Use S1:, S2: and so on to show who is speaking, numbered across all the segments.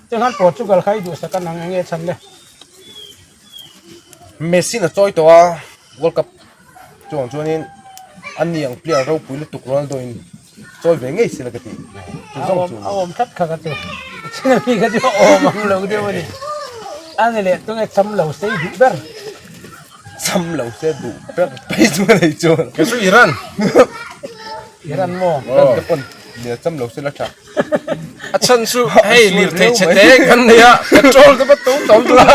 S1: Chuan Portugal kha i duhsak a nang enge chhan le?
S2: Messi in a chawi tawh a, World Cup chuang chuanin a ni ang player ropui lutuk Ronaldo in chawi ve ngei sela ka ti. Chu zawng chu.
S1: A awm tlat kha ka chu. China mi kha chu a awm ang lo deuh a ni. A ni leh tunge cham lo sei duh ber.
S2: Cham lo se duh ber phei chu ka nei chuan.
S3: Kei chu Iran.
S1: Iran maw?
S2: Iran te pawn nia cham lo se la tha.
S3: A chhan chu hei lirthei chhe te kan nei a, petrol te pawh to to tur a.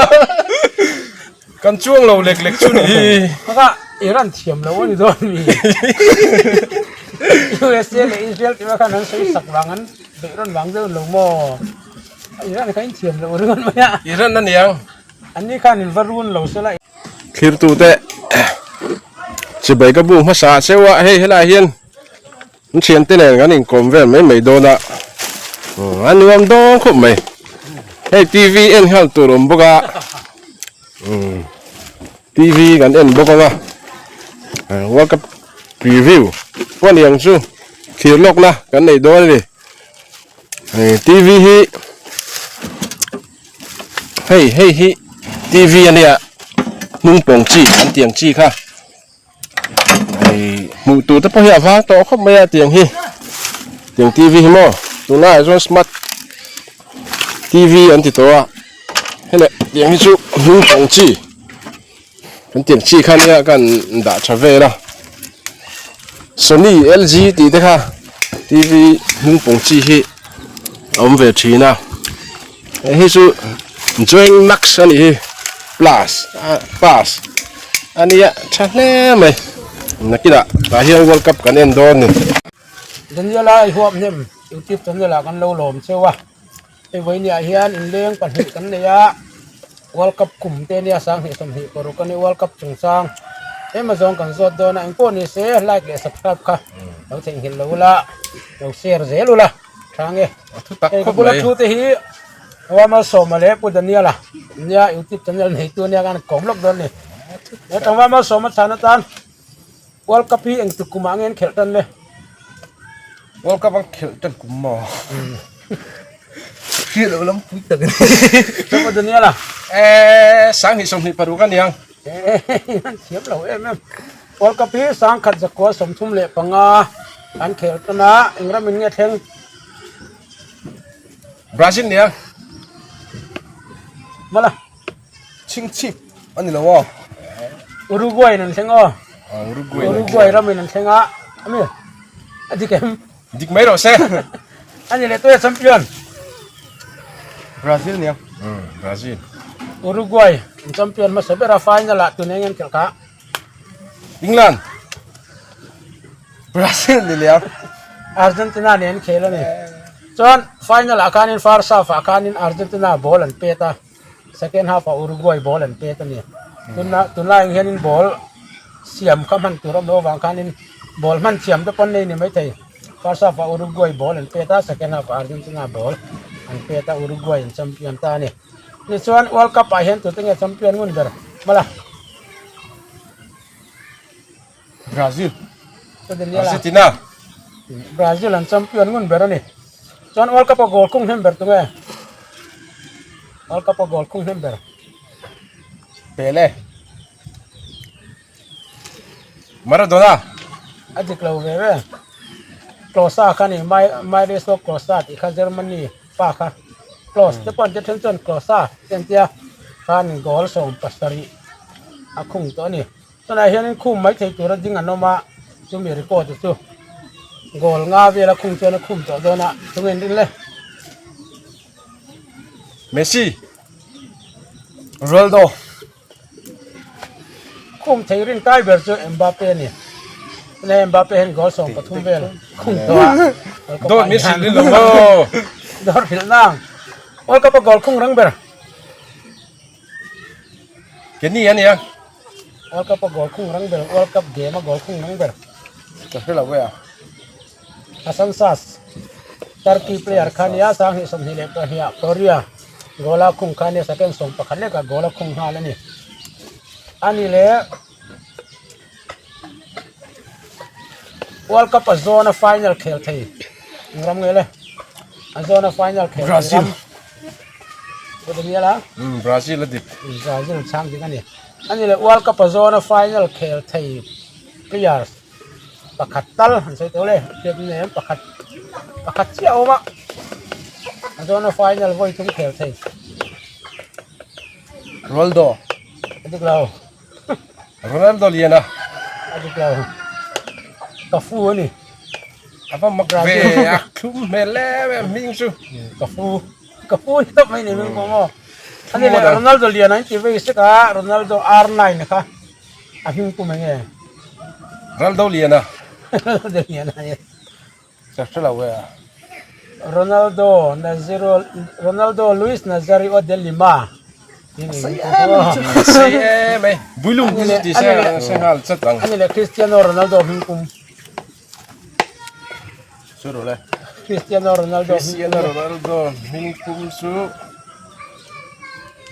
S3: Kan chuang lo lek lek chu ni hi.
S1: Kaka Iran thiam lo a ni dawn mi. USA leh Israel tih khan an sawi sak vang an beih rawn vang deuh lo maw? Iran kha in thiam lo ringawt mai a.
S3: Iran a niang.
S1: An ni khan in va run lo sela.
S3: Thlirtute chibai ka bu hmasa cheu a, hei helaiah hian An thiante nen kan inkawm vel mai mai dawn a, a nuam dawn khawp mai. Hei TV en nghal tur awm bawk a, TV kan en bawk ang a, World Cup preview pawh a ni ang chu, thlir lawkna kan nei dawn a ni. TV hi hei hei hi TV a nia, hnung pawng chi an tih ang chi kha. Hei hmuh tur te pawh hi a vang tawh khawp mai a tiang hi tiang tv hi maw tunlaiah chuan smart tv an ti tawh a hei tiang hi chu hnung tawng chi kan tiang chi kha nia kan dah tha vel a sony lg tih te kha tv hnung pawng chi hi a awm ve thin a hei hi chu join max a nih hi plus ah pass a nia tha hle mai nakinah tah hian world cup kan en dawn a ni.
S1: Daniela i huap hnem youtube channel ah kan lo lawm cheu a hei vawinia hian inleng pahnih kan nei a world cup kum te nia sanghnih sawmhnih paruk a ni world cup chungchang ema zawng kan zawt dawn a engpawh ni se like leh subscribe kha lo theihnghilh lo ula lo share zel ula. Tha nge.
S3: Thu tak
S1: Hei ka
S3: khawp
S1: bula
S3: mai.
S1: thu te hi Wamalsawma leh Pu Daniela nia YouTube channel neitu nia khan kawm lawk dawn ni. He tang Wamalsawma chhan atan World Cup hi engtik kumah nge an khelh tan le?
S2: World Cup an khelh tan kum maw? Hriat loh lam pui tak a ni.
S1: Chuan Pu Daniela.
S3: Eh, 2026 a niang.
S1: Eh, an thiam lo em em. World Cup hi 1935 an khel tan a, eng ram in nge thleng?
S3: Brazil nia.
S1: Mala.
S2: Chhingchhip a ni lo aw.
S1: Uruguay in an thleng aw.
S3: Uruguay.
S1: Uruguay ram in an thleng a. Ami. A dik em?
S3: Dik mai rawh se.
S1: A ni leh tuia champion.
S2: Brazil nia.
S3: Brazil.
S1: Uruguay in champion hmasa ber a final ah tun eng an khelh kha.
S3: England.
S2: Brazil ni leh a.
S1: Argentina nen an khel a ni. Chuan final ah khanin first half ah khanin Argentina ball an pet a. Second half ah Uruguay ball an pet a ni. Tunah tunlai ang hianin ball siam kha hman tur a awm loh avang khanin ball hman thiam te pawh an nei ni maithei. First half ah Uruguay ball an pet a, second half ah Argentina ball an pet a, Uruguay an champion ta a ni. Tichuan World Cup ah hian tute nge champion ngun ber? Mala.
S2: Brazil.
S3: Argentina.
S1: Brazil an champion ngun ber a ni. Chuan World Cup a goal khung hnem ber tunge? World Cup a goal khung hnem ber.
S2: Pele.
S3: Maradona.
S1: A dik lo ve ve. Klose kha ni Miroslav Klose tih kha Germany pa kha. Klose te pawh an ti then chuan Klose te an tia khan goal 17 a khung tawh a ni. Tunah hianin khum mai thei tura ding an awm a, chumi record chu goal nga vela khung chuan a khum tawh dawn a, chunge in rin le.
S3: Messi.
S2: Ronaldo.
S1: Khum thei rin kai ber chu Mbappe a ni. Tunah Mbappe hian goal 13 vel khung tawh a.
S3: Dawt min hrilh rin lo maw?
S1: Dawt hrilh nang. World Cup a goal khung rang ber.
S3: Kenny a nia.
S1: World Cup a goal khung rang ber, World Cup game a goal khung rang ber.
S2: Ka hre lo e a.
S1: Hasan Sas, Turkey player kha nia, 2022 ah Korea goal a khung kha nia, second 11 leka goal a khung nghal a ni. A ni leh World Cup a zawna final khel thei eng ram nge le? A zawna final khel thei ram.
S2: Brazil.
S1: Pu Daniel a?
S3: Umm Brazil a dik.
S1: Brazil chhang dik a ni. Ani leh World Cup a zawna final khel thei players pakhat tal an sawi tawh le hriat in nei em pakhat pakhat chiah a awm a a zawna final vawi thum khel thei.
S2: Ronaldo.
S1: A dik lo.
S3: Ronaldo lian a.
S1: A dik lo. Cafu a ni.
S3: A va mak ve a thlum hmel em em hming chu.
S1: Cafu. Cafu ni tawp mai ni hming pawh maw. Ani leh Ronaldo lian an ti vei sek a Ronaldo R9 kha a hming pum enge.
S3: Ronaldo lian a.
S1: Ronaldo lian a ni.
S2: Ka hre lo e a.
S1: Ronaldo Nazario Ronaldo Luis Nazario de Lima
S3: Sei em ei. Builung te chu ti se a se nghal chat ang.
S1: Ani leh Cristiano Ronaldo hming pum.
S2: Chu ru le.
S1: Cristiano Ronaldo
S3: Cristiano Ronaldo hming pum chu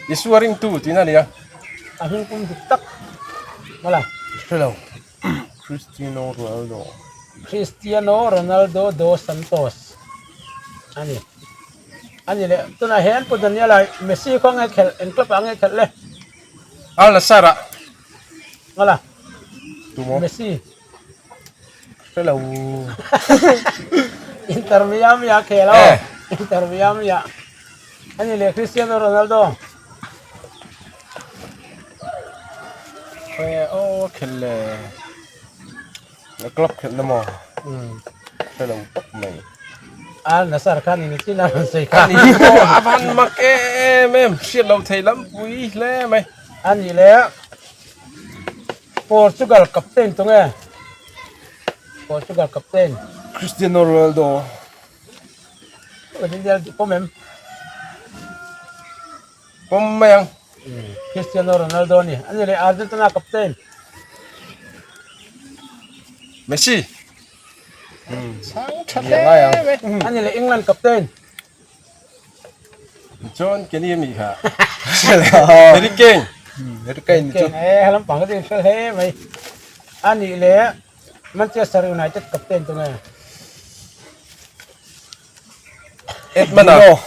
S3: Isua ringtu tihna a ni a.
S1: A hming pum dik tak. Mawla.
S2: Hre lo. Cristiano Ronaldo.
S1: Cristiano Ronaldo dos Santos a ni. A ni leh tunah hian Pu Daniela Messi khaw nge khelh eng club ah nge khelh le?
S3: Al Nassr ah.
S1: Ngala.
S2: Tumaw?
S1: Messi.
S2: Hre lo.
S1: Inter Miami ah khel a aw. Inter Miami ah. A ni leh Cristiano Ronaldo.
S3: Khawi aw khelh le
S2: club khelh na maw hre lo tawp mai.
S1: Al Nassr khan in chin a rawn sawi kha.
S3: Ani pawh a van mak em em hriat lo thei lampui hle mai.
S1: Ani leh Portugal captain tunge Portugal captain.
S2: Cristiano Ronaldo.
S1: Pawm em?
S3: Pawm mai ang.
S1: Cristiano Ronaldo a ni. A ni leh Argentina captain.
S3: Messi.
S2: Chang tha hle mai.
S1: A ni leh England captain.
S3: John Kenny ami kha. Harry Kane.
S2: Harry Kane ni chu.
S1: Eh helam pang ka tin fel hle mai. A ni leh Manchester United captain tunge.
S3: Edmund-a.
S2: Bruno.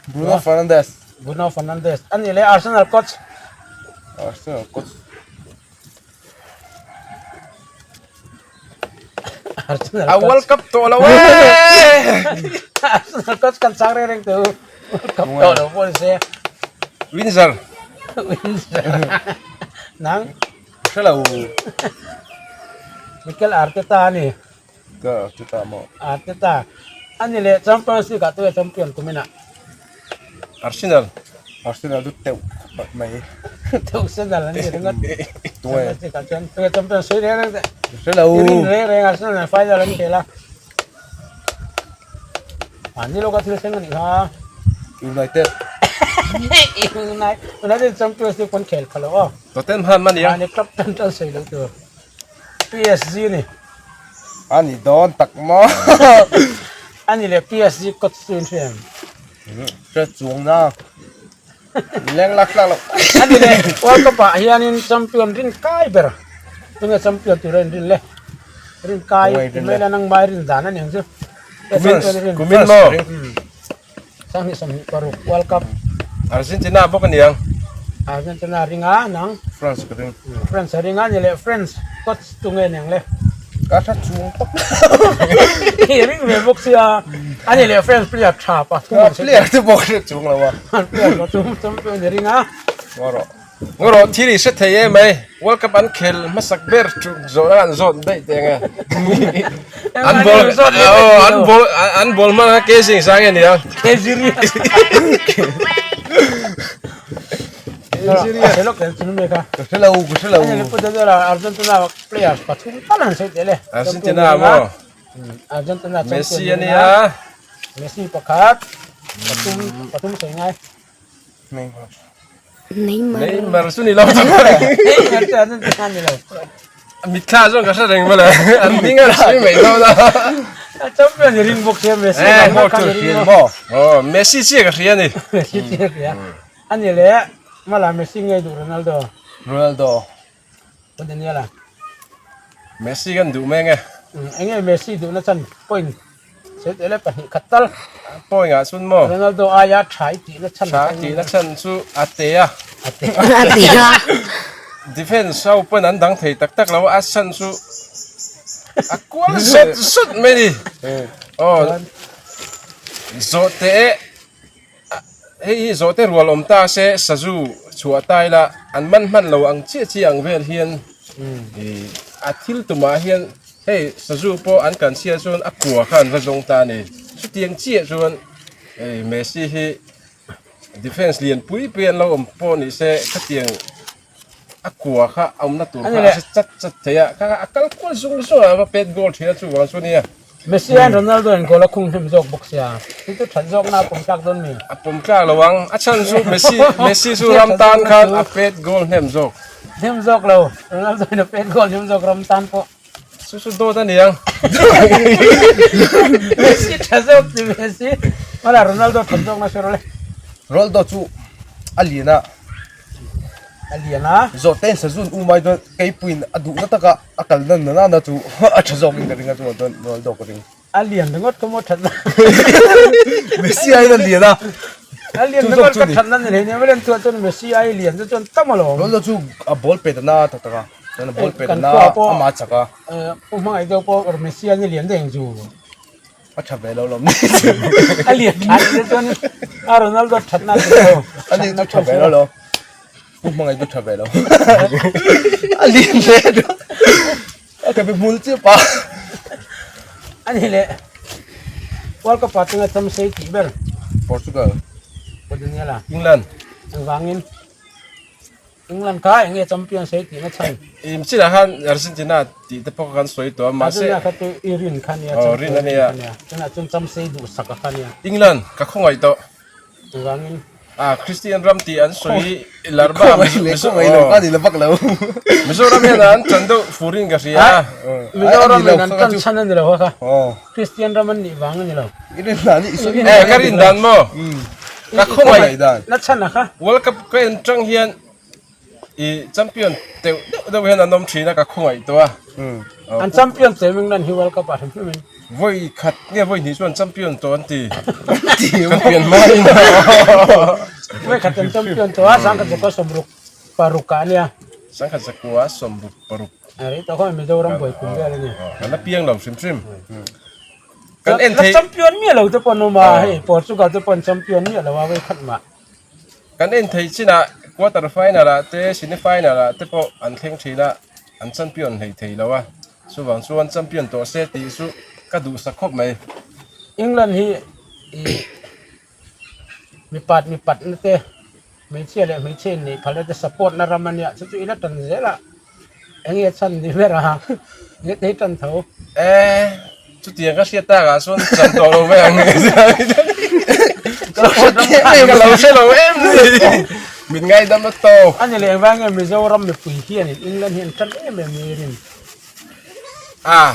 S2: Bruno Fernandes.
S1: Bruno Fernandes. A nih leh Arsenal coach.
S2: Arsenal coach.
S1: Arsenal
S3: A World Cup tawh lo e.
S1: Arsenal coach kan chang reng reng tu. World Cup tawh lo pawh ni se.
S3: Windsor.
S1: Windsor. Nang.
S2: Hre lo.
S1: Mikel Arteta a ni.
S2: Ka Arteta maw?
S1: Arteta. Ani leh Champions League ah tuia champion kum inah.
S3: Arsenal.
S2: Arsenal chu teuh khawp mai.
S1: Teuh Arsenal an ni ringawt. Champions League ah chuan tuia champion sawi reng reng teh.
S2: Hre lo.
S1: Rin reng reng Arsenal nen final an khel a. Mahni lawka thil thleng a nih kha.
S2: United.
S1: United Champions League pawn khel pha lo aw.
S3: Tottenham a nia.
S1: Mahni club tan tan sawi loh tur. PSG ni.
S2: A ni dawn tak maw.
S1: A ni leh PSG coach chu in hria em?
S2: Hre chuang na. Leng lak tlak lo.
S1: A ni leh World Cup ah hianin champion rin kai ber. Tunge champion tura in rin le. Rin kai email a nangmai rin dan a ni ang chu.
S3: Kumin kumin maw.
S1: 2026 World Cup.
S3: Argentina bawk a ni ang.
S1: Argentina ringa nang.
S2: France ka ring.
S1: France a ringa ni leh France coach tu nge niang le.
S2: Ka tha chung tawp.
S1: I ring ve bawk sia. A ni leh France player tha pathum an
S2: Player te bawk hre chung lo a.
S1: Player pathum champion i ringa.
S2: Ngaw rawh.
S3: Ngaw rawh thil i hre thei em mai. World Cup an khel hmasak ber chu zawhna an zawt daih teh ang e. An ball an ball an ball hmang kha ke zing sang e nia.
S1: Ke ziri. Ke ziri. Hello kan chunu me kha.
S2: Ka hre lo ka hre lo.
S1: Ani pu Daniela Argentina players pathum tal han sawi teh le.
S3: Argentina maw?
S1: Argentina
S3: Messi ania.
S1: Messi pakhat pathum pathum sawi ngai.
S2: Neymar.
S3: Neymar chu ni lo chu.
S1: Neymar chu an ti ni lo.
S3: Mitthla chuan ka hre reng mawle. An hming a sawi mai dawn a.
S1: Champion i ring bawk sia Messi.
S3: Eh, bawk chu hriat maw. Oh, Messi chiah ka hria ni.
S1: Messi chiah ka hria. Ani leh mala Messi ngei duh Ronaldo.
S2: Ronaldo.
S1: Pu Daniela.
S3: Messi kan duh mai ange.
S1: Enge Messi duhna chan point. Sawi teh le 2 khat tal.
S3: Point ah chuan maw?
S1: Ronaldo aia tha i tihna chhan
S3: Tha tihna chhan chu a te a.
S1: A te.
S4: A te a.
S3: Defense ho pawn an dang thei tak tak lo a, a chhan chu a kual zawt zawt mai a ni. Aw zawhte hei hi zawhte rual awm ta se sazu chhuah ta ila an man hman lo ang chiah chiah ang vel hian ih a thil tumah hian hei sazu pawh an kan chhiat chuan a kua kha an va zawng ta a ni chutiang chiah chuan hei Messi hi defence lian pui pui an lo awm pawh ni se khatiang a kua kha a awmna tur kha a hre chat chat thei a kha a kal kual zung zung a va pet goal thin a chuvang chu nia.
S1: Messi hian Ronaldo in goal a khung hnem zawk bawk sia chu chu that zawk na a pawm tlak dawn mi?
S3: A pawm tlak lo ang a chhan chu Messi Messi chu ram tan khan a pet goal hnem zawk.
S1: Hnem zawk lo Ronaldo in a pet goal hnem zawk ram tan pawh.
S3: Chu chu dawt a niang.
S1: Messi tha zawk ti Messi mala Ronaldo that zawk na hre rawh le.
S2: Ronaldo chu a lian a.
S1: A lian a.
S2: Zawhte sazun u mai chuan keipuiin a duhna taka a kal nan na na chu a tha zawkin ka ring a chuan chuan Ronaldo ka ring.
S1: A lian ringawt ka maw thatna.
S2: Messi aiin a lian a.
S1: A lian ringawt ka thatna ni hlei nia, chuan chuan Messi ai lian chu chuan tam alawm.
S2: Ronaldo chu a ball pet a na tak tak a, chuan a ball pet a na amah a chak a.
S1: Pu hmangaih deuh pawh Messi a ni lian daih ang chu.
S2: A tha ve lo lawm ni.
S1: A lian tha ni chuan a Ronaldo that na chu lo.
S2: A ni chu tha ve lo lo. Pu hmangaih chu tha ve lo. A lian hle chu. A ka be hmul chiah pa.
S1: A ni le. World Cup ah tuna cham sei tih ber.
S2: Portugal.
S1: Pu Daniela.
S3: England.
S1: Engvangin. England kha eng nge champion sei tihna chhan?
S3: Im chinah khan Argentina tih te pawh kha kan sawi tawh a mahse
S1: Argentina kha chu i rin kha nia
S3: Aw rin a nia.
S1: Tunah chuan cham sei duh sak a kha nia.
S3: England ka khawngaih tawh.
S1: Engvangin?
S3: Ah Christian ram tih an sawi larba
S2: Khawngaih leh khawngaih lo kha ni la vak lo.
S3: Mizoram hian an chan deuh furin ka hria.
S1: Mizoram in an tan chhan a ni lo kha. Christian ram an nih vang a ni lo.
S2: I rin dan i sawi.
S3: Eh ka rin dan maw? Ka khawngaih
S2: dan.
S1: Na chhan a kha.
S3: World Cup ka en tang hian i champion teuh deuh deuh hian an awm thin a ka khawngaih tawh a.
S1: An champion teh ming nan hi World Cup ah hrim hrim in.
S3: Vawi khat nge vawi hnih chuan champion tawh an ti. Champion mai in.
S1: Vawi khat an champion tawh a sangkhat zakua 66 ah ania.
S3: Sangkhat zakua 66.
S1: Rei tawh khaw Mizoram buai kum vel a ni.
S3: Kan la piang lo hrim hrim. Kan en thei.
S1: La champion miah lo te pawh an awm a, hei Portugal te pawh an champion miah lo a vei khat mah.
S3: Kan en thei chinah quarter final ah te semi final ah te pawh an thleng thin a, an champion hlei thei lo a. Chuvang chuan champion tawh se tih chu ka duhsak khawp mai.
S1: England hi ih Mipat mipatna te, hmeichhia leh hmeichhe inneih phalna te support na ram a nia, chu chu ila tan zel a, eng nge chhan ni ber a, nge te hi tan tho.
S3: E, chutiang ka hriat tak ah chuan chan tawh lo mai ang ka lo hre lo em ni, min ngaidam a tawk.
S1: A ni leh engvang nge Mizoram mipui hianin England hi an tan em em ni rin?
S3: A,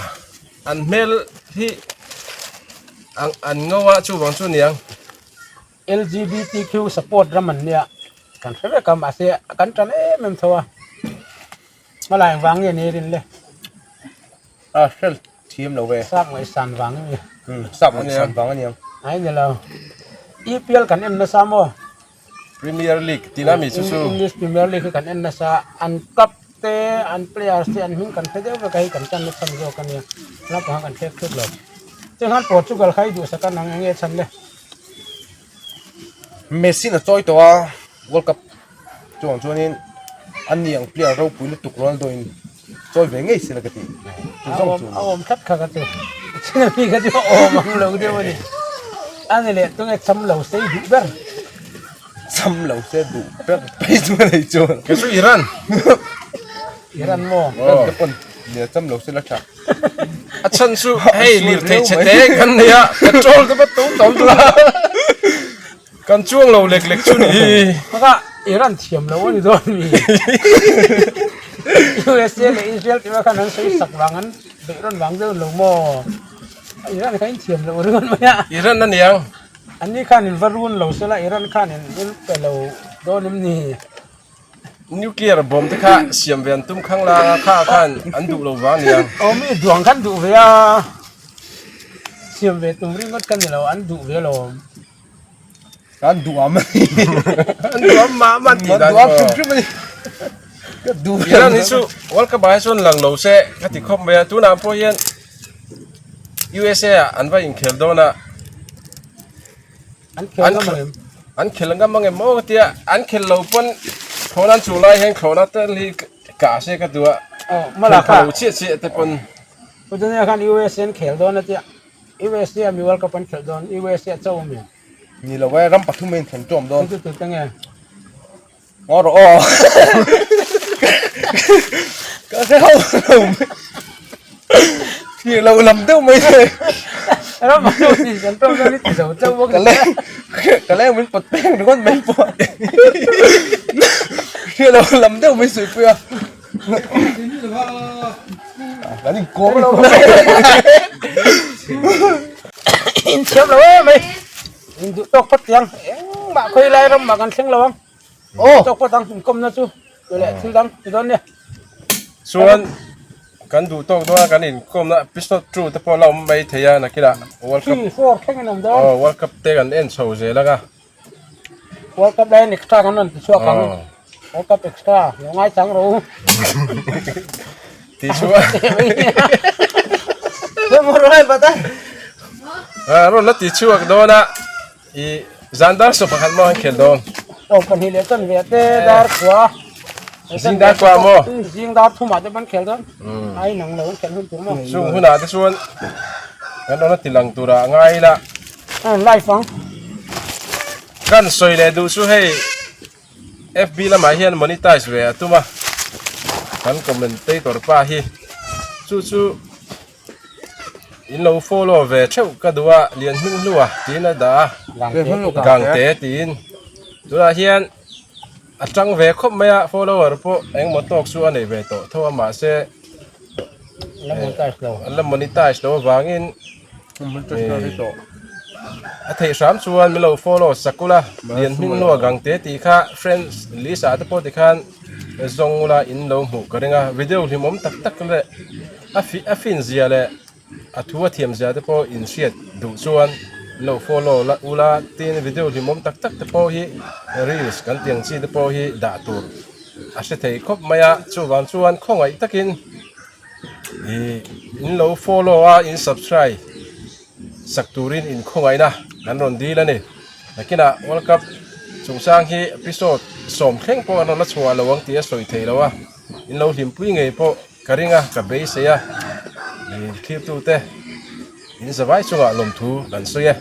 S3: An hmel hi an an ngo a chuvang chu niang.
S1: LGBTQ support ram an nia kan hre vek a mahse kan tan em em tho a hmalai vang nge ni rin le.
S2: A hre thiam lo ve.
S1: Sap ngaihsan vang a ni.
S2: Sap ngaihsan vang a niang.
S1: Ai ni lo. EPL kan en nasa maw?
S3: Premier League tih la mi chu chu.
S1: English Premier League hi kan en nasa an cup te an players te an hming kan hre deuh vek a hei kan tan na chhan zawk a nia naupang kha kan thlek thut lo chuan khan Portugal kha i duhsak a nang enge chhan le.
S2: Messi in a chawi tawh a World Cup chuang chuanin an ni ang player ropui lutuk Ronaldo in chawi ve ngei sela ka ti chu zawng chu
S1: a awm tlat kha ka ti chin a mi kha chu a awm ang lo deuh a ni a ni leh tunge cham lo sei duh ber
S2: cham lo se duh ber phei chu a nei chuan
S3: kei chu Iran
S1: Iran maw
S2: Iran te pawn nia cham lo se la tha
S3: a chhan chu hei lirthei chhe te kan nei a petrol te pawh to to tura Kan chuang lo lek lek chu ni hi.
S1: Baka Iran thiam lo a ni dawn mi. USA leh Israel tih khan an sawi sak vang an beih rawn vang deuh lo maw. Iran kha in thiam lo ringawt mai a.
S3: Iran a niang.
S1: An ni khan in va run lo sela Iran khan in in pe lo dawn em ni.
S3: Nuclear bomb te kha siam ve an tum khang la kha khan an duh lo vang aniang.
S1: Aw mi duang khan duh ve a. Siam ve tum ringawt ka ni lo, an duh ve alawm.
S2: An duh am a ni.
S3: An duh am mah mah an tih dan
S2: An duh am hrim hrim a ni. Ka duh ve.
S3: Iran hi chu World Cup ah hi chuan lang lo se ka ti khawp mai a, tunah pawh hian USA ah an va inkhel dawn a.
S1: An khel ngam ang em?
S3: An khel ngam ang em maw ka tia, an khel lo pawn thlawhna an chu lai hian thlawhna te hi kah se ka duh a.
S1: Aw, Malaka.
S3: Khel pha lo chiah chiah te pawn.
S1: Chutah khan USA an khel dawn a tia, USA mi World Cup an khelh dawn, USA a cho ami?
S2: Ni lo e, ram pathum in thlen ṭawm dawn.
S1: Chu chu tute nge?
S2: Ngaw rawh aw. Ka hre ho lo mai. Thlir lo lam deuh mai che.
S1: Ram pathum in thlen ṭawm dawn i ti zo chauh bawk.
S2: Ka leng ka leng min pawt peng ringawt mai pawh. Thlir lo lam deuh mai suihpui a. Kan in kawm lo
S1: In thiam lo em mai. In duh tawk phawt tiang. Engmah khawi lai ram mah kan thleng lo ang.
S2: Aw.
S1: Tawk phawt ang inkawmna chu. Leh thil dang ti dawn nia.
S3: Chuan kan duh tawk dawn a kan inkawmna episode 2 te pawh la awm mai thei a nakinah World Cup
S1: 3 4 thleng in awm dawn.
S3: Aw World Cup te kan en chho zel ang a.
S1: World Cup lai extra kan rawn ti chhuak ang. World Cup extra lo ngai chang ro.
S3: Ti chhuak. Ah rawn la ti chhuak dawn a i zan dar saw pakhat maw an khel dawn.
S1: Aw pahnih leh chuan ve te dar khua.
S3: Zing dar khua maw?
S1: Zing dar thumah te ban khel dawn. Ai nang lo an khelh hun tur maw?
S3: Chung hunah te chuan kan rawn la ti lang turah ngai ila.
S1: Live ang.
S3: Kan sawi leh duh chu hei FB lamah hian monetize ve a tum a, kan commentator pa hi chu chu in lo follow ve theuh ka duh a, lian hming hlua tiin a dah a, Gangte tiin tunah hian a tang ve khawp mai a, follower pawh engemaw tawk chu a nei ve tawh tho a mahse an la monetize lo avangin A theih hram chuan min lo follow sak ula, lian hming hlua gang te tih kha friends list ah te pawh tikhan zawng ula in lo hmuh ka ring a, video hlimawm tak tak leh a fi a fin zia leh a thu a thiam zia te pawh in hriat duh chuan min lo follow la ula tin video hlimawm tak tak te pawh hi reels kan tih ang chi te pawh hi dah tur a hre thei khawp mai a, chuvang chuan khawngaih takin. Ih in lo follow a in subscribe sak turin in khawngaihna kan rawn dil a ni. Nakinah World Cup chungchang hi episode 10 thleng pawh an rawn la chhuah lo ang tih a sawi thei lo a, in lo hlimpui ngei pawh ka ring a, ka beisei a, ih thlirtute in zavai chungah lawmthu kan sawi e.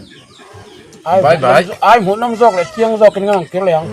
S3: Bye bye.
S1: Ai hmuhnawm zawk leh chiang zawkin ngang kir leh ang.